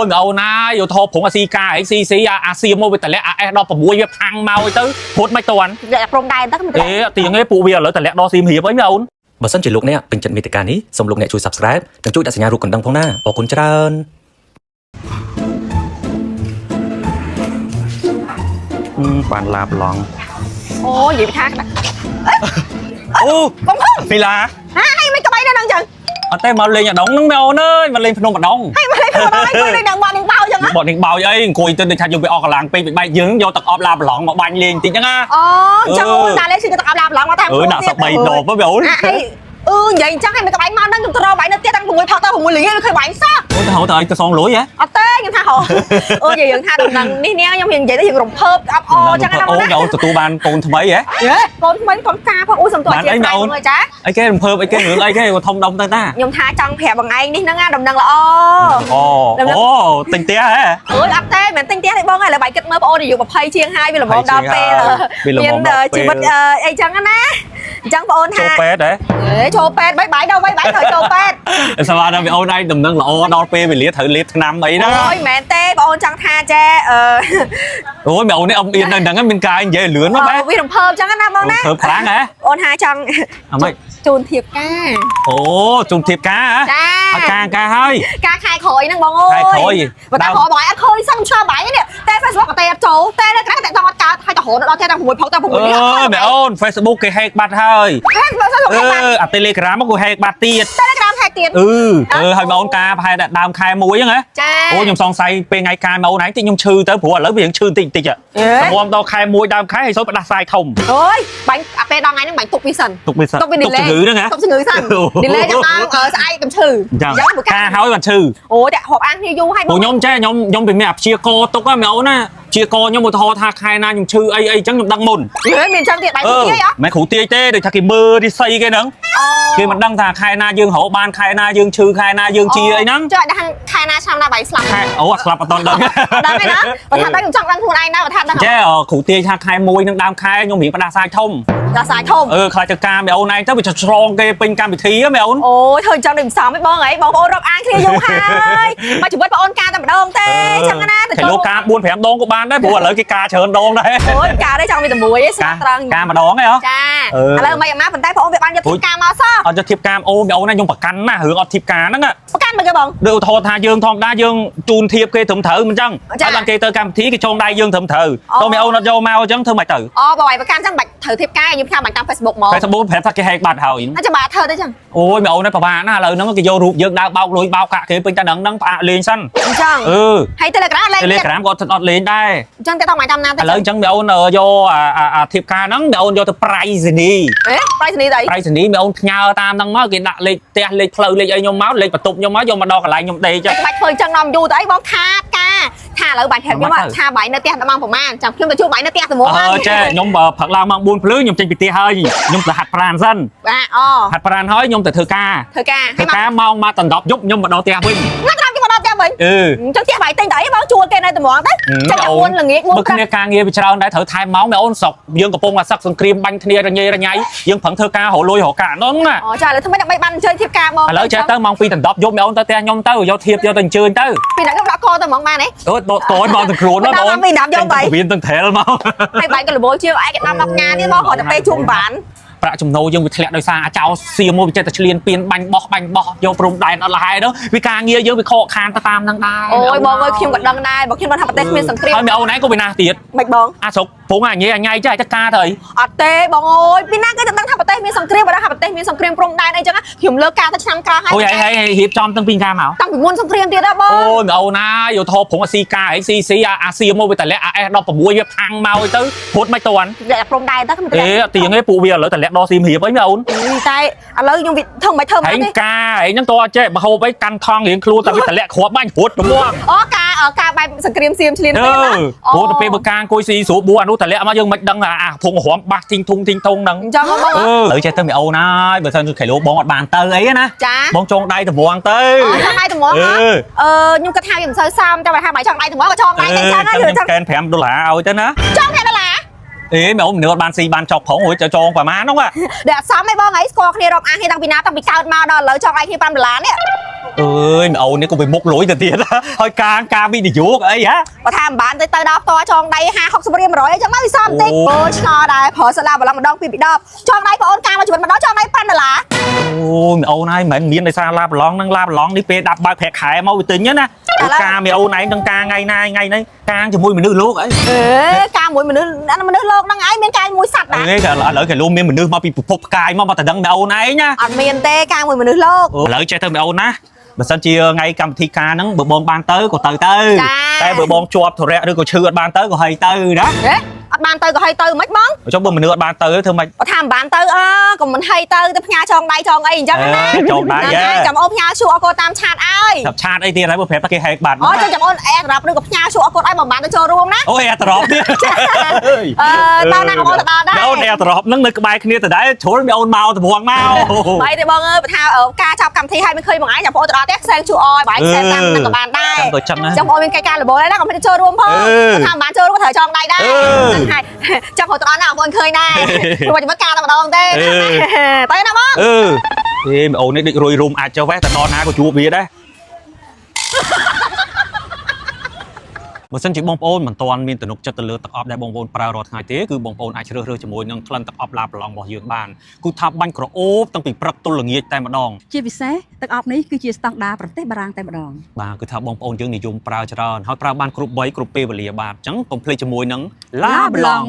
យអូនណាយយកថោព្រងអាស៊ីកាអីស៊ីស៊ីអាសៀមមកវាតម្លាក់អា S16 វាផាំងមកទៅហត់មិនតាន់ លាក់ព្រំដែនទៅមិន អេអត់ទៀងទេពួកវាឥឡូវតម្លាក់ដល់សៀមរាបអីអូន បើសិនជាលោកអ្នកពេញចិត្តមេតិការនេះសូមលោកអ្នកជួយ Subscribe និងជួយដាក់សញ្ញារូបកណ្ដឹងផងណាអរគុណច្រើន បានឡាបឡង អូនិយាយពីថាក្តា អូ បងផង ពីឡា ហាហើយមិនក្បីនៅហ្នឹងចឹង អត់ទេមកលេងអាដងហ្នឹងមែអូនអើយមកលេងភ្នំម្ដង ហើយមកលេងខ្លួនឯងខ្លួនលេងដល់បាត់នឹងបោចឹង បត់នឹងបោយអីអង្គុយទៅដូចថាយើងវាអស់កម្លាំងពេកបែកយើងយកទឹកអប់ឡាបឡងមកបាញ់លេងតិចហ្នឹងណា អូចឹងអូនតាលេងស៊ីទឹកអប់ឡាបឡងមកតាម អឺដាក់សបីដបហ៎អូន ហើយអឺនិយាយចឹងហើយមិនក្បាញ់មកហ្នឹងខ្ញុំទៅរកបាយនៅផ្ទះតាំង6ផឹកទៅ6ល្ងាចវាឃើញបាយសោះ អូនទៅហៅទៅអីទៅសងលុយហ៎ អត់ទេខ្ញុំថាហ៎អូនិយាយយើងថាដំណឹងនេះនាងខ្ញុំរៀននិយាយទៅរៀងរំភើបអបអរចឹងណា អូនអូនទទួលបានកូនថ្មីហ៎ ហេកូនថ្មីកូនការផងអូសំទោសអធិស្ឋានហ្នឹងចា អីគេរំភើបអីគេរឿងអីគេធំដុំទៅតា ខ្ញុំថាចង់ប្រាប់បងឯងនេះហ្នឹងណាដំណឹងល្អ អូអូទិញផ្ទះហ៎ អើយអត់ទេមិនទិញផ្ទះទេបងឥឡូវបាយគិតមើលបងអូនអាយុ20ជាងហើយវាល្មមដល់ពេលមានជីវិតអីចឹងណាអញ្ចឹងបងអូន ចូល ថា ពេទ្យហ៎ អេចូលពេទ្យបាយបាយដល់បាយបាយត្រូវចូលពេទ្យ ស្មានថាអូនឯងដំណឹងល្អដល់ពេលវេលាត្រូវលេបថ្នាំអីណា អូយមិនមែនទេបងអូនចង់ថាចេះអឺ អូយអូននេះអ៊ំអៀននៅហ្នឹងមានការនិយាយលឿនមកបែ វារំភើបចឹងណាបងណា រំភើបខ្លាំងហ៎ អូនថាចង់ អាម៉េច ជូនធៀបការ អូជុំធៀបការហ៎ ចា អត់ការការហើយ ការខែក្រោយហ្នឹងបងអើយ ខែក្រោយ បើតែក្រោយបងឯងអត់ឃើញសឹងឆ្លងបាយនេះតែ Facebook ក៏តែអត់ចូលតែនៅក្រៅតែតអត់កើតហើយទៅរហូតដល់តែ6ផុកតែ6 អឺ នេះ ម៉ែអូន Facebook គេ hack បាត់ហើយ ហេតុបើសិន អឺអា Telegram ក៏ hack បាត់ទៀត Telegram ហេតុទៀត អឺអឺហើយម៉ែអូនការប្រហែលតែដើមខែមួយហ្នឹងហ៎ ចា អូខ្ញុំសង្ស័យពេលថ្ងៃការម៉ែអូនឯងតិចខ្ញុំឈឺទៅព្រោះឥឡូវវារៀងឈឺតិចតិចសម្រាមដល់ខែមួយដើមខែហើយសូវផ្ដាសាយធំ អូយបាញ់អាពេលដល់ថ្ងៃហ្នឹងបាញ់ទុកវាសិន ទុកវាសិន ទុកវា ទុកជំងឺហ្នឹងហ៎ ទុកជំងឺសិន delay ចាំដល់ស្អែកកំឈឺ ចឹងការហើយបានឈឺ អូតែរាប់អានគ្នាយូរហើយ ព្រោះខ្ញុំចេះខ្ញុំខ្ញុំពីមានអាព្យាករទុកហ៎ម៉ែអូនណាព្យាករខ្ញុំឧទាហរណ៍ថាខែណាខ្ញុំឈឺអីអីចឹងខ្ញុំដឹងមុន ហេមានចឹងទៀតបាយ អឺ ទាយអ មិនគ្រូទាយទេដូចថាគេមើលរិស័យគេហ្នឹងគេមិនដឹងថាខែណាយើងរកបានខែណាយើងឈឺខែណាយើងជាអីហ្នឹង ចុះដល់ខែណាឆ្នាំណាបាយស្លាប់ ខែអូស្លាប់អត់តន់ដឹង ដឹងទេណាបើថាដឹងខ្ញុំចង់ដឹងខ្លួនឯងណាបើថាដឹង ចេះគ្រូទាយថាខែមួយនឹងដើមខែខ្ញុំរៀងផ្ដាសាយធំ ដល់សាយធំ អឺខ្លាចទៅការម៉ែអូនឯងទៅវាឆ្លងគេពេញកម្មវិធីហ៎ម៉ែអូន អូយធ្វើអញ្ចឹងដូចមិនសមទេបងហីបងប្អូនរាប់អានគ្នាយូរហើយមកជីវិតបងអូនការតែម្ដងទេអញ្ចឹងណា គេលោកការ4 5ដងក៏បានដែរព្រោះឥឡូវគេការច្រើនដងដែរ អូយការទេចង់មានតែមួយទេស្មោះត្រង់ ការម្ដងហ៎ ចាឥឡូវមិនអាម៉ាប៉ុន្តែបងអូនវាបានយកធៀបការមកសោះ អត់យកធៀបការអូម៉ែអូនណាខ្ញុំប្រកាន់ណាស់រឿងអត់ធៀបការហ្នឹង ប្រកាន់មកគេបង ដូចឧទាហរណ៍ថាយើងធម្មតាយើងជូនធៀបគេត្រឹមត្រូវមិនចឹងហើយបានគេទៅកម្មវិធីគេចងដៃយើងត្រឹមត្រូវតោះម៉ែអូនអត់យកមកអញ្ចឹងធ្វើមិនទៅ អូបងឯងប្រកាន់អញ្ចឹងបាច់ត្រូវធៀបការខ្ញុំផ្ញើបាញ់តាម Facebook មក Facebook ប្រាប់ថាគេ hack បាត់ហើយ អញ្ចឹងបាទធ្វើទៅអញ្ចឹង អូយម៉ែអូននេះពិបាកណាស់ឥឡូវហ្នឹងគេយករូបយើងដើរបោកលុយបោកកាក់គេពេញតែហ្នឹងហ្នឹងផ្អាកលេងសិន អញ្ចឹង អឺ ហើយ Telegram លេងទៀត Telegram ក៏អត់លេងដែរ អញ្ចឹងតែតោះមកតាមណាទៅ ឥឡូវអញ្ចឹងម៉ែអូនយកអាធៀបការហ្នឹងម៉ែអូនយកទៅប្រៃសេនី អេប្រៃសនីទៅ ប្រៃសេនីម៉ែអូនផ្ញើតាមហ្នឹងមកគេដាក់លេខផ្ទះលេខផ្លូវលេខអីខ្ញុំមកលេខបន្ទប់ខ្ញុំមកយកមកដល់កន្លែងខ្ញុំដេកចឹង បាច់ធ្វើអញ្ចឹងនាំយូរទៅអីបងខាតការថាឥឡូវបាញ់ប្រាប់ខ្ញុំថាបាយនៅផ្ទះដល់ម៉ោងប្រហែលចាំខ្ញុំទៅជួបបាយនៅផ្ទះទៅមក អឺចេះខ្ញុំផឹកឡើងម៉ោង4ភ្លឺខ្ញុំចេញពីផ្ទះហើយខ្ញុំទៅហាត់ប្រាណសិន បាទអូ ហាត់ប្រាណហើយខ្ញុំទៅធ្វើការ ធ្វើការ ធ្វើការម៉ោងមកដណ្ដប់យប់ខ្ញុំមកដល់ផ្ទះវិញ មកតាមខ្ញុំមកដល់ផ្ទះវិញ អឺ អញ្ចឹងផ្ទះបាយទិញទៅអីបងជួលគេនៅតម្រងទៅចេញតែ4ល្ងាច4 បើគ្នាការងារវាច្រើនដែរត្រូវថែមម៉ោងម៉ែអូនស្រុកយើងកំពុងតែសឹកសង្គ្រាមបាញ់គ្នារញ៉េរញ៉ៃយើងប្រឹងធ្វើការរកលុយរកកាក់ហ្នឹងណា អូចាឥឡូវធ្វើម៉េចដើម្បីបានអញ្ជើញធៀបការបង ឥឡូវចេះទៅម៉ោង2ដណ្ដប់យប់ម៉ែអូនទៅផ្ទះខ្ញុំទៅយកធៀបយកទៅអញ្ជើញទៅ ពីណាខ្ញុំដកកទៅហ្មងបានទេ អូដកកយមកទាំងខ្លួនណាបងអូន ពីណាយកបាយ មានទាំងត្រែលមក ហើយបាយក៏រវល់ជាងឯងគេដល់10ងាទៀតបងគ្រាន់តែពេលជួបបាន ប្រាក់ចំណូលយើងវាធ្លាក់ដោយសារអាចោសៀមមកវាចេះតែឆ្លៀនពៀនបាញ់បោះបាញ់បោះយកព្រំដែនអត់លហើយទៅវាការងារយើងវាខកខានទៅតាមហ្នឹងដែរ អូយបងអើយខ្ញុំក៏ដឹងដែរបើខ្ញុំដឹងថាប្រទេសគ្មានសង្គ្រាម ហើយម៉ែអូនឯងក៏វាណាស់ទៀត មិនបង អាស្រុកពងអាញ៉ៃអាញ៉ៃចេះតែការទៅអី អត់ទេបងអើយពីណាគេទៅដឹងថាប្រទេសមានសង្គ្រាមបើដឹងថាប្រទេសមានសង្គ្រាមព្រំដែនអីចឹងខ្ញុំលើកការទៅឆ្នាំក្រោយហើយ អូយហើយហើយរៀបចំតាំងពីការមក តាំងពីមុនសង្គ្រាមទៀតហ៎បង អូយម៉ែអូនណាយកថោព្រងអាស៊ីកាអីស៊ីស៊ីអាសៀមមកវាតម្លាក់អា S16 វាផាំងមកទៅហត់មិនតាន់ លាក់ព្រំដែនទៅមិន អេអត់ទៀងទេពួកវាឥឡូវតម្លាក់ដល់សៀមរាបអីម៉ែអូន តែឥឡូវខ្ញុំវាធ្វើមិនធ្វើ ហែង មកទេ ការហែងហ្នឹងតើចេះមហូបអីកាន់ថងរៀងខ្លួនតែវាតម្លាក់គ្រាប់បាញ់រត់ប្រម អូការការបែបសង្គ្រាមសៀមឆ្លៀន អឺ ពេលណា ព្រោះទៅពេលបើការអង្គុយស៊ីស្រួលបួអានោះតម្លាក់មកយើងមិនដឹងអាភងរំបាសធីងធុងធីងធុងហ្នឹង អញ្ចឹងបង អឺឥឡូវចេះទៅមីអូនហើយបើសិនជាគីឡូបងអត់បានទៅអីណា ចា បងចងដៃតម្រងទៅ អូចង់ដៃតម្រងហ៎អឺខ្ញុំគិតថាវាមិនសូវសមតែបើថាបាយចង់ដៃតម្រងក៏ចង់ដៃតែចឹងហើយ ខ្ញុំកែន5ដុល្លារឲ្យទៅណា ចង់5ដុល្លារ អេមីអូនមនុស្សអត់បានស៊ីបានចុកផងរួចចងប្រហែលហ្នឹង ដែលអត់សមទេបងអីស្គាល់គ្នារាប់អានគ្នាតាំងពីណាតាំងពីកើតមកដល់ឥឡូវចង់ដៃគ្នា5ដុល្លារនេះ អើយមីអូននេះក៏វាមុខលុយទៅទៀតហើយកាងការវិនិយោគអីហ៎ បើថាមិនបានទៅទៅដល់ផ្ទាល់ចងដៃ50 60រៀល100អីចឹងមកវាសមតិច អូ អូឆ្ងល់ដែរព្រោះសិលាបន្លំម្ដងពីរពីដបចងដៃបងអូនការមកជីវិតម្ដងចងដៃ5ដុល្លារ អូយមីអូនហើយមិនមែនមានដោយសារឡាប្រឡងហ្នឹងឡាប្រឡងនេះពេលដាប់បើកប្រាក់ខែមកវាទិញណាការមីអូនឯងទាំងការថ្ងៃណាថ្ងៃនេះការជាមួយមនុស្សលោកអី អេការមួយមនុស្សអាមនុស្សលោកហ្នឹងឯងមានការមួយសត្វដែរ អេឥឡូវគេលោកមានមនុស្សមកពីពិភពផ្កាយមកមកតដឹងមីអូនឯងណា អត់មានទេការមួយមនុស្សលោក ឥឡូវចេះទៅមីអូនណាបើសិនជាថ្ងៃកម្មវិធីការហ្នឹងបើបងបានទៅក៏ទៅទៅតែបើបងជាប់ធរៈឬក៏ឈឺអត់បានទៅក៏ហីទៅណា ហេអត់បានទៅក៏ហីទៅមិនបង ចុះបើមនុស្សអត់បានទៅធ្វើម៉េច បើថាមិនបានទៅអើក៏មិនហីទៅទៅផ្ញើចងដៃចងអីអញ្ចឹងណា ចងដៃ ចាំអូនផ្ញើ QR code តាម chat ឲ្យ ចាប់ chat អីទៀតហើយបើប្រាប់ថាគេហែកបាត់ អូចាំអូន AirDrop ឬក៏ផ្ញើ QR code ឲ្យបើមិនបានទៅចូលរួមណា អូ AirDrop ទៀត អឺតើណាបងអូនទៅដល់ដែរ អូន AirDrop ហ្នឹងនៅក្បែរគ្នាដដែលជ្រុលមីអូនមកតម្រង់មក បាយទេបងអើយបើថាការចាប់កម្មវិធីឲ្យមិនឃើញបងឯងចាំបងអូនទៅដល់ផ្ទះខ្សែង QR ឲ្យបងឯងខ្សែតាមនឹងក៏បានដែរ ចាំទៅចឹងណា ចាំបងអូនមានកិច្ចការរបូលហើយណាកុំភ្លេចចូលរួមផងថាមិនបានចូលរួមក៏ត្រូវចងដៃដែរហ្នឹងហើយចាំបងទៅដល់ណាបងអូនឃើញដែរព្រោះជីវិតការតែម្ដងទេទៅណាបង អឺហេមីអូននេះដូចរុយរុំអាចចុះវេះតែដល់ណាក៏ជួបវាដែរបើសិនជាបងប្អូនមិនទាន់មានទំនុកចិត្តទៅលើទឹកអប់ដែលបងប្អូនប្រើរាល់ថ្ងៃទេគឺបងប្អូនអាចជ្រើសរើសជាមួយនឹងក្លិនទឹកអប់ឡាប្រឡងរបស់យើងបានគឺថាបាញ់ក្រអូបតាំងពីព្រឹកទល់ល្ងាចតែម្ដង ជាពិសេសទឹកអប់នេះគឺជាស្តង់ដារប្រទេសបារាំងតែម្ដង បាទគឺថាបងប្អូនយើងនិយមប្រើច្រើនហើយប្រើបានគ្រប់វ័យគ្រប់ពេលវេលាបាទអញ្ចឹងកុំភ្លេចជាមួយនឹងឡាប្លង់